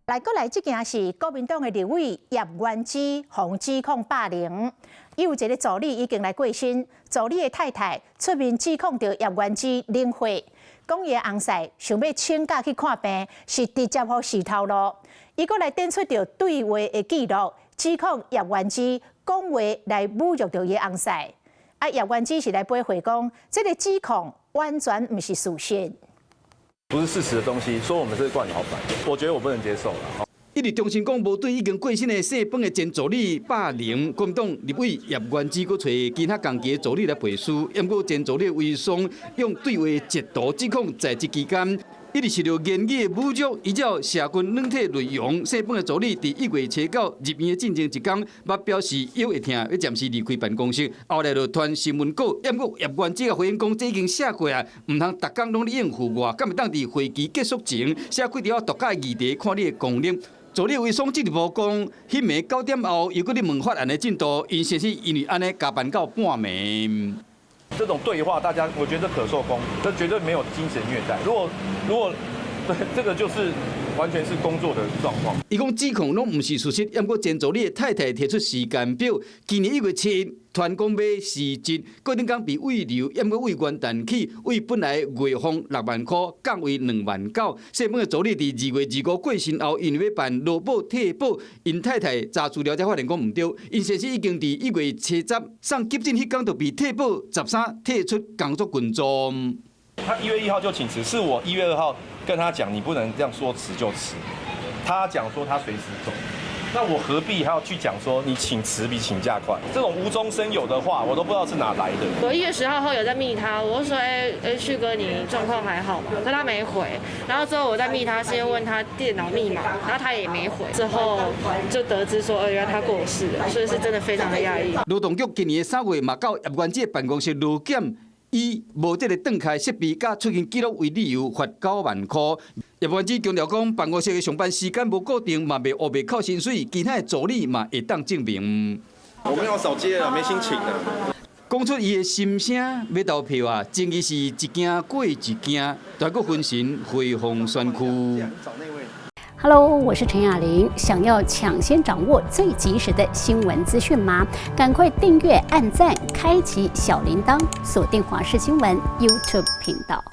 來閣來，這件是國民黨的立委葉元之，予指控霸凌。伊有一个助理已經來過身，助理的太太出面指控著葉元之領血，講伊的翁婿想欲請假去看病，是直接予死頭路。伊閣來展出著對話的記錄，指控葉元之講話來侮辱著伊的翁婿。啊，葉元之是來駁回講，這个指控完全毋是事實。不是事實的東西，說我們是慣老闆，我覺得我不能接受啦。一直重申講無對已經過身的姓彭的前助理霸凌，國民黨立委葉元之閣揣其他仝期的助理來背書，毋過前助理遺孀用對話截圖指控，在職期間一直受著言語的侮辱，依照社群軟體內容，姓彭的助理佇1月初9入院的進前一工，捌表示腰會痛，欲暫時離開辦公室，後來就傳新聞稿，毋過葉元之回應講，這已經寫過啊，毋通逐工攏咧應付我，敢會當佇會期結束前寫幾條獨家議題，看你的功能。助理遺孀進一步講，彼暝9點後又閣咧問法案的進度，𪜶先生因為按呢加班到半暝。這種對話，大家我覺得可受攻，這絕對沒有精神虐待。如果對，這個就是完全是工作的狀況。伊講指控攏毋是事實，毋過前助理的太太提出時間表，今年1月7日傳講欲辭職，閣頂工被慰留，毋過為元旦起，為本來月俸6萬箍降為2萬9。姓彭的助理佇2月25過身後，因為欲辦勞保退保，𪜶太太查資料才發現講毋對，𪜶先生已經佇1月初十送急診彼工就被退保13退出工作群組。他1月1號就請辭，是我1月2號跟他講，你不能這樣說辭就辭。他講說他隨時走，那我何必還要去講說你請辭比請假快？這種無中生有的話，我都不知道是哪來的。我1月10號後有在密他，我說：哎哎，旭哥，你狀況還好嗎？可他沒回。然後之後我再密他，是因為問他電腦密碼，然後他也沒回。之後就得知說，哦，原來他過世了，所以是真的非常的訝異。勞動局今年3月嘛到葉元之辦公室勞檢，以無這个斷開設備佮出勤記錄為理由，罰9萬箍。葉元之強調講，辦公室的上班時間無固定，嘛袂烏白扣薪水，其他的助理嘛會當證明。我沒有掃街了，沒心情了。講出伊的心聲，欲投票啊，真的是一驚過一驚，大閣分神回防選區。 Hello，我是陳雅玲。想要搶先掌握最及時的新聞資訊嗎？趕快訂閱、按讚、開啟小鈴鐺，鎖定華視新聞 YouTube 頻道。